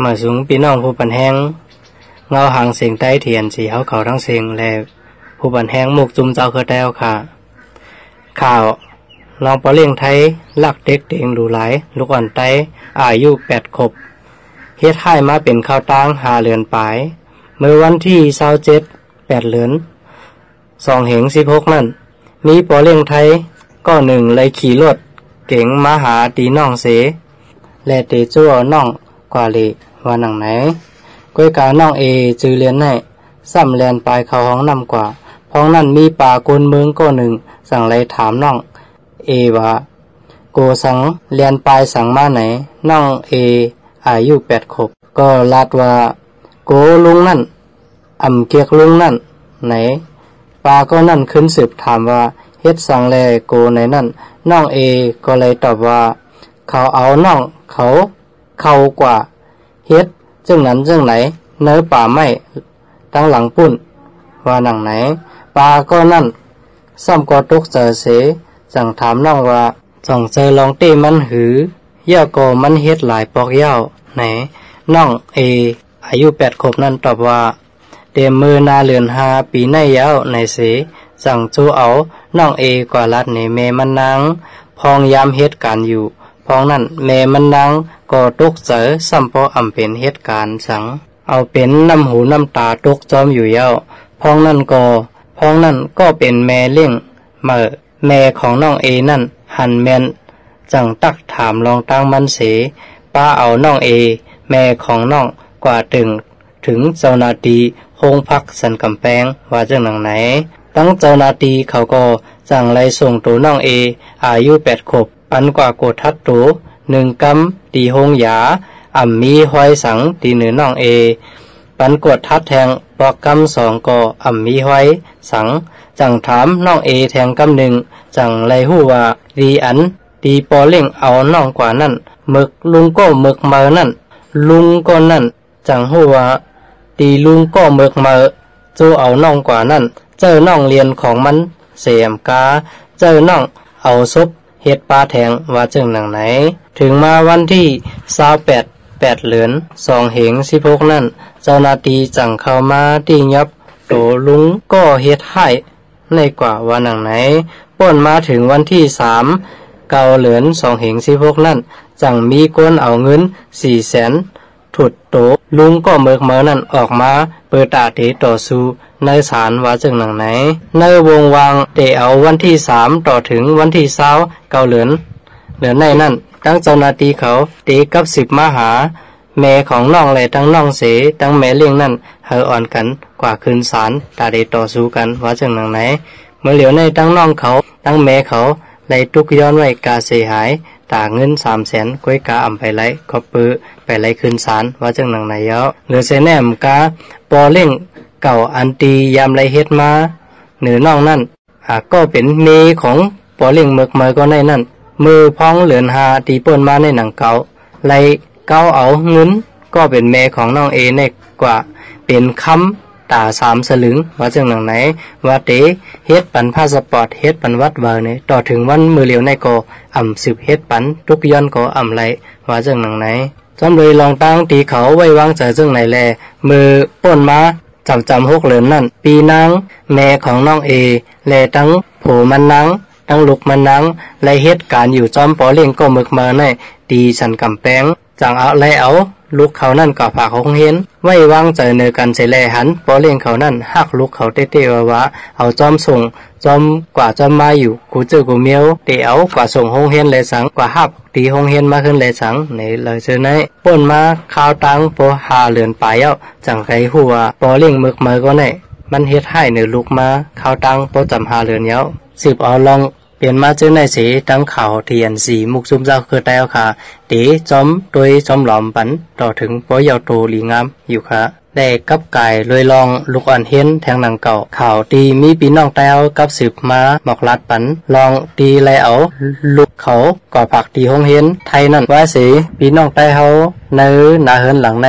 ມາສູງພີ່ນ້ອງຜູ້ປັນແຮງ ເງົາຫາງສຽງໃຕ້ ທີເອັນຊີ ເຮົາເຂົ້າທັງເສັງ ແລະ ຜູ້ປັນແຮງໝູກຈຸ່ມເຈົ້າຄືແຕ້ວຄ່ະ. ຂ່າວ ນ້ອງປໍເລັ່ງໄທ ລັກເດັກເຕັງຫຼູຫຼາຍ ລູກອ່ອນໃຕ້ອາຍຸແປດຂົບ ເຮັດຮ້າຍມາເປັນຂ່າວຕາງຫ້າເດືອນປາຍ. ເມື່ອວັນທີຊາວເຈັດ ແປດເດືອນ ສອງເຮງສິບຫົກນັ້ນ ມີປໍເລັ່ງໄທກ້ອນໜຶ່ງໄລ່ຂີ່ລົດເກັງມາຫາຕີນ້ອງເສ ແລະ ເຕະຈູ້ເອົານ້ອງກວ່າເລ ວ່າໜັງໃນ. ກ້ວຍການ້ອງເອຈື່ລຽນໃນ ຊ້ຳແລ່ນປາຍເຂົ້າຫ້ອງນ້ຳກວ່າ. ພ້ອງນັ້ນມີປາກົ້ນເມືອງກ້ອນໜຶ່ງ ຈັ່ງໄລ່ຖາມນ້ອງເອວ່າ ໂກສັງ ແລ່ນປາຍສັງມາໃນ? ນ້ອງເອອາຍຸແປດຂົບ ກໍລາດວ່າ ໂກລຸງນັ້ນ ອຳກຽກລຸງນັ້ນໃນ. ປາກ້ອນນັ້ນຂຶ້ນສືບຖາມວ່າ ເຮັດສັງແລໂກໃນນັ້ນ? ນ້ອງເອກໍໄລ່ຕອບວ່າ ເຂົາເອົານ້ອງເຂົາເຂົ້າກວ່າ ເຮັດຈັ່ງນັ້ນຈັ່ງໃດ ໃນປ່າໄມ້ ຕັ້ງຫຼັງປຸ້ນ ວ່າໜັງໃນ. ປາກ້ອນນັ້ນຊ້ຳກໍຕົກໃຈເສ ຈັ່ງຖາມນ້ອງວ່າ ຈອງເຈີລອງເຕະມັນຫື ຢ່າກໍມັນເຮັດຫຼາຍປອກຍາວໃນ. ນ້ອງເອອາຍຸແປດຂົບນັ້ນຕອບວ່າ ເຕັມມື້ໜ້າເດືອນຫ້າປີໃນຍາວໃນເສ ຈັ່ງຈູ້ເອົານ້ອງເອກວ່າລາດໃນແມ່ມັນນາງ. ພ້ອງຍາມເຮັດການຢູ່ ພ້ອງນັ້ນແມ່ມັນນາງກໍຕົກໃຈ ຊ້ຳບໍ່ອຳເປັນເຮັດການສັງ ເອົາເປັນນ້ຳຫູນ້ຳຕາຕົກຈອມຢູ່ຍາວ. ພ້ອງນັ້ນກໍ ພ້ອງນັ້ນກໍເປັນແມ່ລ້ຽງໃໝ່ ແມ່ຂອງນ້ອງເອນັ້ນຫັນແມ່ນ ຈັ່ງຕັກຖາມລອງຕັ້ງມັນເສ ປາເອົານ້ອງເອ ແມ່ຂອງນ້ອງກວ່າເຖິງ ເຖິງເຈົ້າໜ້າທີ່ໂຮງພັກສັນກຳແພງ ວ່າຈັ່ງໜັງໃນ. ທັງເຈົ້າໜ້າທີ່ເຂົາກໍຈັ່ງໄລ່ສົ່ງໂຕນ້ອງເອ ອາຍຸແປດຂົບ ປັນກວ່າກວດທັດໂຕ ໜຶ່ງກຳ ທີ່ໂຮງຢາ ອຳມີຮອຍສັງທີ່ເໜືອນ້ອງເອ. ປັນກວດທັດແທງປອກກຳສອງກໍອຳມີຮອຍສັງ. ຈັ່ງຖາມນ້ອງເອແທງກຳໜຶ່ງ ຈັ່ງໄລ່ຮູ້ວ່າ ທີ່ອັນ ທີ່ປໍເລັ່ງເອົານ້ອງກວ່ານັ້ນ ເມິກ ລຸງກໍເມິກເມີນັ້ນ ລຸງກໍນັ້ນ ຈັ່ງຮູ້ວ່າ ທີ່ລຸງກໍເມິກເມີ ຈູ້ເອົານ້ອງກວ່ານັ້ນ ເຈີນ້ອງລຽນຂອງມັນເສມກາ ເຈີນ້ອງເອົາສົບ ເຮັດປາແທງ ວ່າເຊິ່ງໜັງໃນ. ເຖິງມາວັນທີຊາວແປດ ແປດເດືອນ ສອງເຮງສິບຫົກນັ້ນ ເຈົ້າໜ້າທີ່ຈັ່ງເຂົ້າມາຕີຫຍັບໂຕລຸງກໍເຮັດຮ້າຍໃນກວ່າ ວ່າໜັງໃນ. ປົ້ນມາເຖິງວັນທີສາມ ເກົ້າເດືອນ ສອງເຮງສິບຫົກນັ້ນ ຈັ່ງມີຄົນເອົາເງິນສີ່ແສນ ທຸດໂຕລຸງກໍເມິກເມີນັ້ນອອກມາ ເປີດຕາເຕະຕໍ່ສູ້ໃນສານ ວ່າເຊິ່ງໜັງໃນ. ໃນວົງວ່າງແຕ່ເອົາວັນທີສາມ ຕໍ່ເຖິງວັນທີຊາວ ເກົ້າເດືອນ ເດືອນໃນນັ້ນ ທັງເຈົ້າໜ້າທີ່ເຂົາເຕະກັບສືບມາຫາແມ່ຂອງນ້ອງ ແລະ ທັງນ້ອງເສ ທັງແມ່ລ້ຽງນັ້ນ ໃຫ້ອ່ອນກັນກວ່າຂຶ້ນສານ ຕາເຕະຕໍ່ສູ້ກັນ ວ່າເຊິ່ງໜັງໃນ. ເມື່ອຫຼຽວໃນທັງນ້ອງເຂົາ ທັງແມ່ເຂົາ ໄດ້ຕຸກຍ້ອນໄວ້ກາເສຍຫາຍ ຕາເງິນສາມແສນ ກ້ວຍກາອຳໄປໄລ່ ກໍເປີໄປໄລ່ຂຶ້ນສານ ວ່າຈັ່ງໜັງໃນເຍົາະ. ເຫຼືອໃສ່ແໜມກາ ປໍເລັ່ງເກົ່າອັນຕີຍາມໄລ່ເຮັດມາເໜີນ້ອງນັ້ນ ອາ ກໍເປັນເມຂອງປໍເລັ່ງເມິກເມີກໍໃນນັ້ນ ເມື່ອພອງເດືອນຫ້າທີ່ປົ້ນມາໃນໜັງເກົ່າ ໄລ່ເກົາເອົາເງິນ ກໍເປັນແມ່ຂອງນ້ອງເອໃນກວ່າ ເປັນຄຳ ຕາສາມສະລຶງ ວ່າຈັ່ງໜັງໃນ ວ່າເຕເຮັດປັນພາສະປອດ ເຮັດປັນວັດວາວໃນ ຕໍ່ເຖິງວັນມື້ຫຼຽວໃນກໍອຳສືບເຮັດປັນ ຕຸກຍ້ອນກໍອຳໄລ່ ວ່າຈັ່ງໜັງໃນ. ຈ້ຳໂດຍລອງຕັ້ງທີ່ເຂົາໄວ້ວາງໃຈເຊິ່ງໃນແລ ເມື່ອປົ້ນມາຈຳໆຫົກເດືອນນັ້ນ ປີນາງແມ່ຂອງນ້ອງເອ ແລ ທັງຜົວມັນນາງ ທັງລູກມັນນາງ ໄລ່ເຮັດການຢູ່ຈ້ອມປໍເລັ່ງກໍເມິກເມີໃນ ທີ່ສັນກຳແພງ ຈັ່ງເອົາ ໄລ່ເອົາລູກເຂົານັ້ນກະຝາກໂຮງຮຽນ ໄວ້ວາງໃຈເໜີກັນເສແລ ຫັນປໍເລັ່ງເຂົານັ້ນຮັກລູກເຂົາເຕະໆວ່າໆ ເອົາຈ້ອມສົ່ງ ຈ້ອມກວ່າຈ້ອມມາຢູ່ ກູເຈີກູມຽວ ເຕະເອົາກວ່າສົ່ງໂຮງຮຽນແລສັງ ກວ່າຮັບຕີໂຮງຮຽນມາຂຶ້ນແລສັງ ໃນເລີເຊີໃນ. ປົ້ນມາຄາວຕາງພໍຫ້າເດືອນປາຍແລ້ວ ຈັ່ງໄດ້ຮູ້ວ່າປໍເລັ່ງເມິກເມີກໍໃນ ມັນເຮັດຮ້າຍເໜີລູກມາຄາວຕາງພໍຈຳຫ້າເດືອນແລ້ວ. ສືບເອົາລອງ ປ່ຽນມາເຈີໃນເສ ທັງຂ່າວ ທີເອັນຊີ ມຸກຊຸມເຈົ້າຄືແຕ້ວຄ່ະ ເຕຈ້ອມໂດຍຈ້ອມຫຼອມປັນ ຕໍ່ເຖິງປໍເຍົາໂຕດີງາມຢູ່ຄ່ະ ແລະ ກັບກາຍລວຍລອງລູກອ່ອນຮຽນແທງໜັງເກົ່າ ຂ່າວທີ່ມີພີ່ນ້ອງແຕ້ວກັບສືບມາບອກລາດປັນ ລອງທີ່ໄລ່ເອົາລູກເຂົາກວ່າຝາກທີ່ໂຮງຮຽນໄທນັ້ນ ວ່າເສ ພີ່ນ້ອງໃຕ້ເຮົາໃນໜ້າເຮືອນຫຼັງໃນ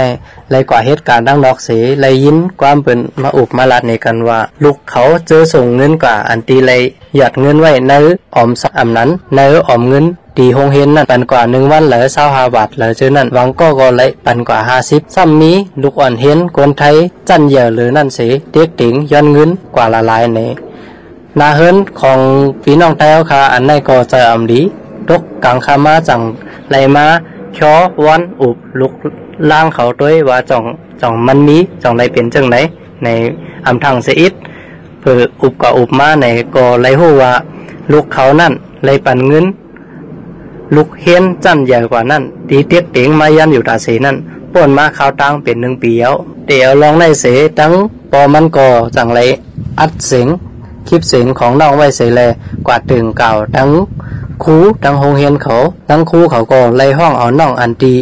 ໄລ່ກວ່າເຮັດການດັ່ງນອກເສ ໄດ້ຍິນຄວາມເພິ່ນມາອຸບມາລາດໃນກັນວ່າ ລູກເຂົາເຈີສົ່ງເງິນກວ່າ ອັນທີ່ໄດ້ ຢອດເງິນໄວ້ໃນອອມຊັບອຳນັ້ນ ໃນອອມເງິນ T ທີ່ໂຮງຮຽນນັ້ນປັນກວ່າໜຶ່ງວັນລະຊາວຫ້າບາດລະເທື່ອນັ້ນ ບາງກໍກໍໄດ້ປັນກວ່າຫ້າສິບ ຊ້ຳມີລູກອ່ອນຮຽນຄົນໄທຊັ້ນເຢຍເລີນັ້ນເສ ເຕັກເຕັງຍ້ອນເງິນກວ່າຫຼາຍໆ ໃນໜ້າເຮືອນຂອງພີ່ນ້ອງໄທເຮົາຄາ. ອັນໃດກໍໃຈອຳດີ ຕົກກາງຄ່ຳມາຈັ່ງໄດ້ມາຂໍວອນອຸບລູກຫຼານເຂົາໂດຍວ່າ ຈັ່ງມັນມີຈັ່ງໄດ້ເປັນຈັ່ງໃດ ໃນອຳທັງເສອີກ ເພື່ອອຸບກວ່າອຸບມາໃນກໍໄດ້ຮູ້ວ່າ ລູກເຂົານັ້ນໄດ້ປັນເງິນລູກຮຽນຊັ້ນໃຫຍ່ກວ່ານັ້ນ ທີ່ເຕັກເຕັງມາຮຽນຢູ່ຕາເສນັ້ນ ໂປ້ນມາຄາວຕາງເປັນໜຶ່ງປີແລ້ວ. ແຕ່ເອົາລອງໄດ້ເສ ທັງພໍ່ມັນກໍຈັ່ງໄດ້ອັດສຽງ ຄລິບສຽງຂອງນ້ອງໄວ້ເສ ແລະ ກວາດເຖິງກ່າວທັງຄູທັງໂຮງຮຽນເຂົາ ທັງຄູເຂົາກໍໄດ້ຮ້ອງເອົານ້ອງອັນທີ່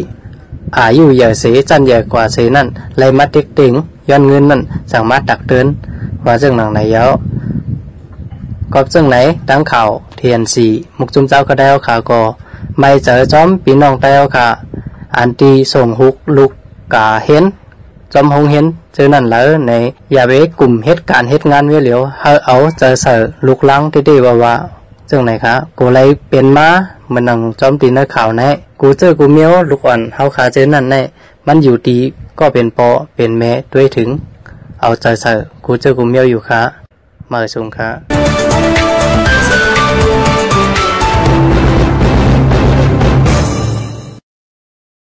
ອາຍຸໃຫຍ່ເສ ຊັ້ນໃຫຍ່ກວ່າເສນັ້ນ ໄດ້ມາເຕັກເຕັງ ຍ້ອນເງິນນັ້ນຈັ່ງມາຕັກເຕືອນ ວ່າເຊິ່ງໜັງໃນຍາວ. ກອບເຊິ່ງໃນ ທາງຂ່າວ ທີເອັນຊີ ມຸກຈຸມເຈົ້າກໍໄດ້ເອົາຂ່າວກໍໄມເຈີຈອມ ພີ່ນ້ອງໄທເຮົາຄາ ອັນທີ່ສົ່ງລູກກາຮຽນ ຈອມໂຮງຮຽນເຈີນັ້ນເລີຍ ໃນຢ່າໄປກຸມເຮັດການເຮັດງານໄວ້ຫຼຽວ ໃຫ້ເອົາໃຈໃສ່ລູກຫຼານເດ້ໆ ວ່າວ່າເຊິ່ງໃນຄະ ກໍໄດ້ເປັນມາເໝືອນໜັງຈອມທີ່ໃນຂ່າວໃນ ກູເຈີກູມຽວລູກອ່ອນເຮົາຄາເຈີນັ້ນໃນ ມັນຢູ່ທີ່ກໍເປັນພໍ່ເປັນແມ່ດ້ວຍ ເຖິງເອົາໃຈໃສ່ກູເຈີກູມຽວຢູ່ຄະ. ມາເອີຊົງຄະ.